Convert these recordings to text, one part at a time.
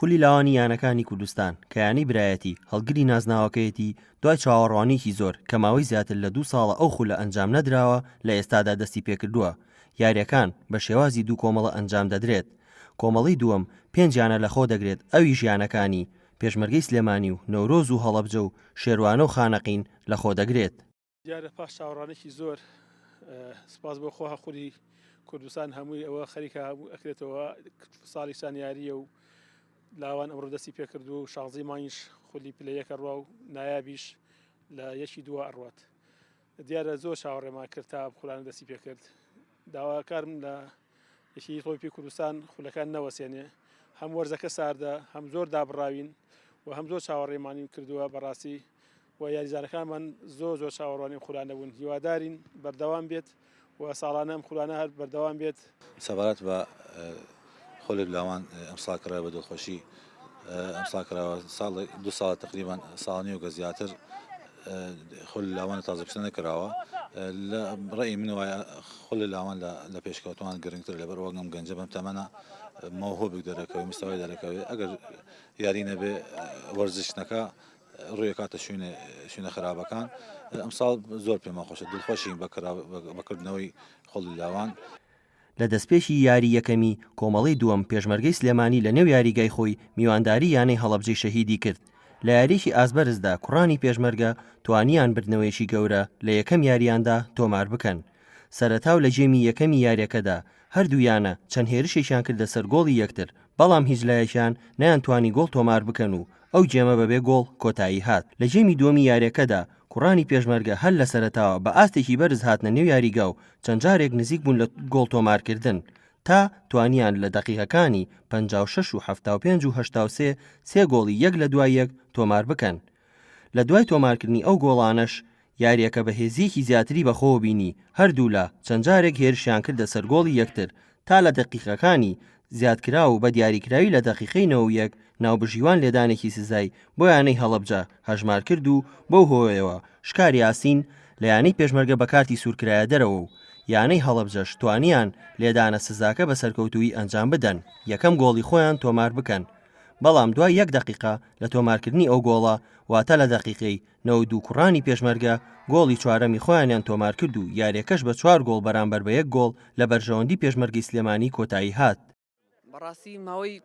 خولی لاوانی یانەکانی کوردستان کە یانەی برایەتی هەڵگری نازناوەکەیەتی دوای چاوەڕوانیەکی زۆر کە ماوەی زیاتر لە دوو ساڵە ئەو خولە ئەنجام نەدراوە لە ئێستادا دەستی پێکردووە یاریەکان بە شێوازی دوو کۆمەڵە ئەنجام دەدرێت کۆمەڵەی دووەم پێنج یانە لەخۆ دەگرێت ئەویش یانەکانی پێشمەرگەی سلێمانی و نەورۆز و هەڵەبجە و شێروانە و خانەقین لەخۆ دەگرێت. دیارە پاش چاوەڕانێکی زۆر سپاس بۆ خوا خولی کوردستان هەمووی ئەوە خەریکە هەموو ئەکرێتەوە ساڵی چەند یاریە و لاوان ئەمڕۆ دەستی پێکرد و شازدەی مانگیش خولی پلە یەکە ڕوا و نایابیش لە یەکی دووە ئەڕوات دیارە زۆر چاوەڕێمان کرد تا خولانە دەستی پێکرد داواکارم لە یەکێتی تۆپی کوردستان خولەکان نەوەسێنێ هەم وەرزەکە ساردە هەم زۆر دابڕاوین و هەم زۆر چاوەڕێمانی کردووە بەڕاستی و یاریزانەکانمان زۆر زۆر چاوەڕوانی ئەم خولانە بوون هیوادارین بەردەوام بێت و ساڵانە ئەم خولانە هەر بەردەوام بێت. سەبارەت بە خولێک لاوان ئەمساڵ کرایە بە دڵخۆشی ئەمساڵ کراوە ساڵ دو ساڵ تقریبان ساڵ نیوەکە زیاتر خول لاوان تازە پسە نەکراوە لە ڕێی من وایە خول لاوان لە پێشکەوتوان گرنگتر لەبەر وەگەم گەنجە بەم تەمەنە مەوهوبێک دەرەکەوێ مستەوای دەرەکەوێ ئەگەر یاری نەبێ وەرزش نەکا ڕوویەکاتە شوێنە شوێنە خراپەکان ئەمساڵ زۆر پێمان خۆشە دڵخۆشین بەکردنەوەی خۆڵی لاوان. لە دەستپێکی یاری یەکەمی کۆمەڵەی دووەم پێشمەرگەی سلێمانی لە نێو یاریگای خۆی میوانداری یانەی هەڵەبجەی شەهیدی کرد لە یاریەکی ئاستبەرزدا کوڕانی پێشمەرگە توانیان بردنەوەیەکی گەورە لە یەکەم یاریاندا تۆمار بکەن سەرەتا و لە گێمی یەکەمی یاریەکەدا هەردوو یانە چەند هێرشێکیان کردە سەر گۆڵی یەکتر بەڵام هیچ لایەکیان نەیانتوانی گۆڵ تۆمار بکەن و ئەو گێمە بەبێ گۆڵ کۆتایی هات. لە گێمی دووەمی یاریەکەدا کوڕانی پێشمەرگە هەر لە سەرەتاوە بە ئاستێکی بەرز هاتنە نێو یاریگا و چەند جارێک نزیک بوون لە گۆڵ تۆمارکردن تا توانیان لە دەقیقەکانی 56 و 75 و 83 سێ گۆڵی یەک لە دوای یەک تۆمار بکەن. لە دوای تۆمارکردنی ئەو گۆڵانەش یارییەکە بەهێزییەکی زیاتری بەخۆوە بینی، هەردوولا چەند جارێک هێرشیان کردە سەر گۆڵی یەکتر، تا لە دەقیقەکانی زیادکراو و بە دیاریکراوی لە دەقیقەی 91 ناوبژیوان لێدانێکی سزای بۆ یانەی هەڵەبجە هەژمارکرد و بەو هۆیەوە شکار یاسین لە یانەی پێشمەرگە بە کارتی سوور کرایە دەرەوە و یانەی هەڵەبجەش توانیان لێدانە سزاکە بە سەرکەوتوویی ئەنجام بدەن یەکەم گۆڵی خۆیان تۆمار بکەن بەڵام دوای یەک دەقیقە لە تۆمارکردنی ئەو گۆڵە واتە لە دەقیقەی 92 کوڕانی پێشمەرگە گۆڵی چوارەمی خۆیانیان تۆمارکرد و یاریەکەش بە چوار گۆڵ بەرامبەر بە یەک گۆڵ لە بەرژەوەندی پێشمەرگەی سلێمانی کۆتایی هات. بەڕاستی ماوەی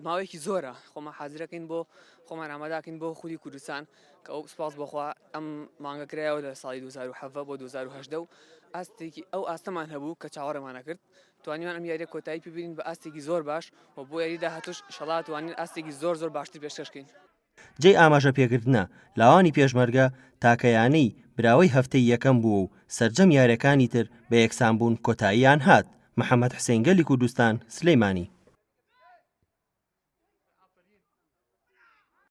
ماوەیەکی زۆرە خۆمان حازرەکەین بۆ خۆمان ئاماداکەین بۆ خولی کوردستان کە ئەو سپاس بۆخوا ئەم مانگە کرایەوە لە ساڵی 2017 بۆ 2018 و ئاستێکی ئەو ئاستەمان هەبوو کە چاوەڕێمانە کرد توانیمان ئەم یاریە کۆتایی پێبینین بە ئاستێکی زۆر باش و بۆ یاری داهاتوش ئیشەڵا توانین ئاستێکی زۆر زۆر باشتر پێشکەشکەین. جێی ئاماژە پێکردنە، لاوانی پێشمەرگە تاکە یانەی براوەی هەفتەی یەکەم بووە و سەرجەم یاریەکانی تر بە یەکسانبوون کۆتاییان هات. محەمەد حسین گەلی کوردستان، سلیمانی.